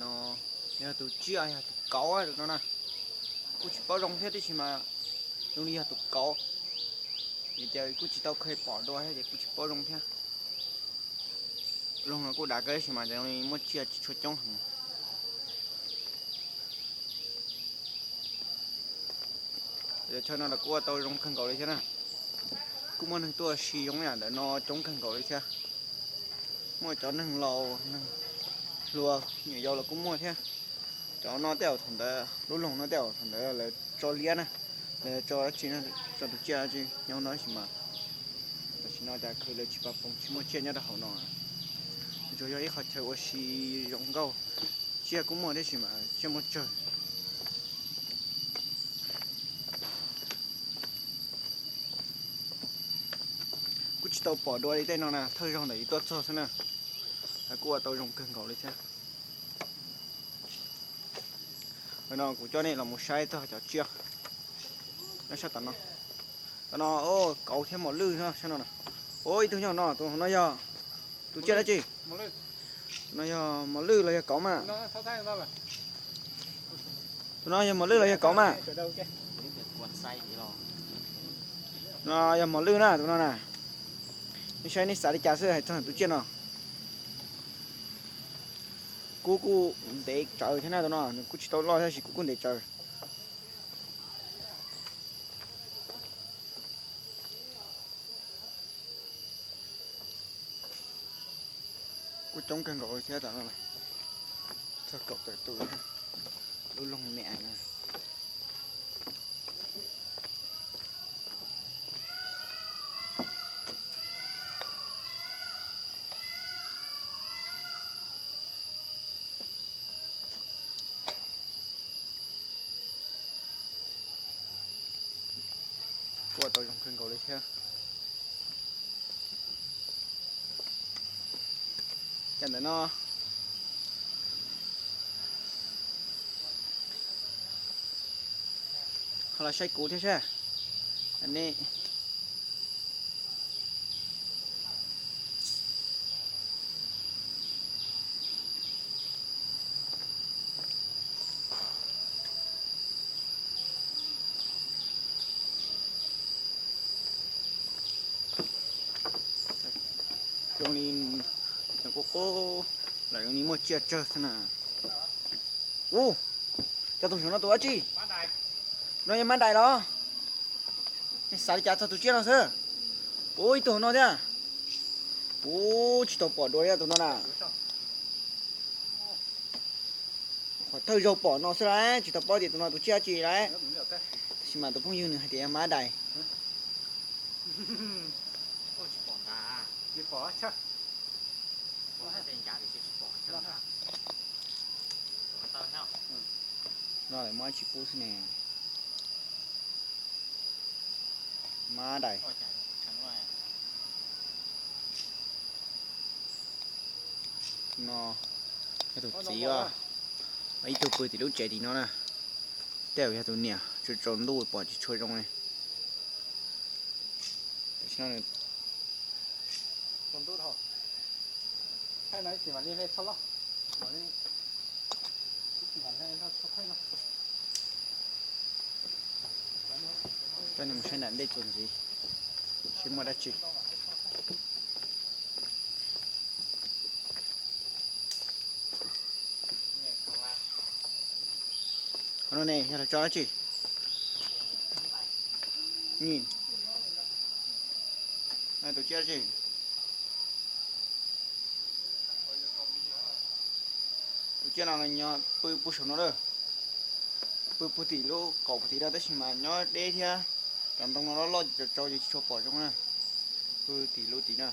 No yog tus tsiaj, yog tus kauv no na. Kuj tsis paub zoo thiab, tiam sis mas zoo li yog tus kauv. Ces kuj tsis tau kheev pom dua thiab ces kuj tsis paub zoo thiab. Lub no kuj dav kawg, tiam sis mas zoo li muaj tsiaj tsis tshua coob heev. Chaw no los kuj ua tau zoo kawg nkaus li thiab na. Kuj muaj neeg tuaj ua si zoo yam ntawm no coob kawg nkaus li thiab. Muaj cov neeg laus, neeg hluas, nyuam yaus los kuj muaj thiab. Cov no tej zaum thaum ntawd, lub loog no tej zaum thaum ntawd lawv tso liab na, lawv tso dab tsi, tso tus tsiaj dab tsi nyob no tab sis mas tam sim no cas khwv lawv tsis pab poob, tsis muaj tsiaj nyob rau hauv no. Tsuas yog ib qhov chaw ua si zoo nkauj, tsiaj kuj muaj tab sis mas tsiaj muaj tsawg. Kuj tsis tau pom dua li tej no na, thawj zaug ntawm yus tuaj txog xwb na. Kuj ua tau zoo kawg nkaus li thiab. Ntawm no kuv coj nej los mus saib txog cov tsiaj nyob sab tom no. Tom no, o, kauv thiab mos lwj no, sab no. O, ib tug nyob no, tus no yog tus tsiaj dab tsi? No yog mos lwj los yog kauv mas? Tus no yog mos lwj los yog kauv mas? No yog mos lwj na, tus no na. Nej saib nej xav li cas xwb hais txog tus tsiaj no. Kuv kuj ntev tsawv thiab na, tus no nws kuj tsis tau loj tab sis kuv kuj ntev tsawv. Kuj coob kawg nkaus thiab tom no, txog kaum tawm tus, lub loog me na. Kuj tau zoo kawg nkaus li thiab. Cas ntawm no ho los saib kuv thiab sab ne. Zoo li qub qub los zoo li muaj tsiaj tsawg xwb na. Ub, cov tus saum no tus dab tsi? No yog mab dais los? Nej xav li cas txog tus tsiaj no xwb? Ub, ib tug no thiab. Ub, tsis tau pom dua li tus no na. Qhov thawj zaug pom no xwb lawm, tsis tau paub tias tus no tus tsiaj dab tsi lawm. Tab sis mas tus phooj ywg nws hais tias yog mab dais. No lawv muab tsis pub xwb ne. Mab dais. No yog tus txiv os. Ib tug pw tim lub tsev tim no na. Tej zaum yog tus niam, tsaus ntuj pom tsis tshua zoo li. Tam sim no coj nej mus saib nram ntej txuas ntxiv, saib muaj dab tsi. Qhov no ne yog lawv tso dab tsi? Tus tsiaj dab tsi? Tus tsiaj no nyob pw puag saum no lawm. Pw puag tim lub qaum puag tim no tab sis mas nyob deb thiab. Cov ntoo no loj loj ces tsaus tsaus ces tsis tshua pom zoo na. Pw tim lub tim no.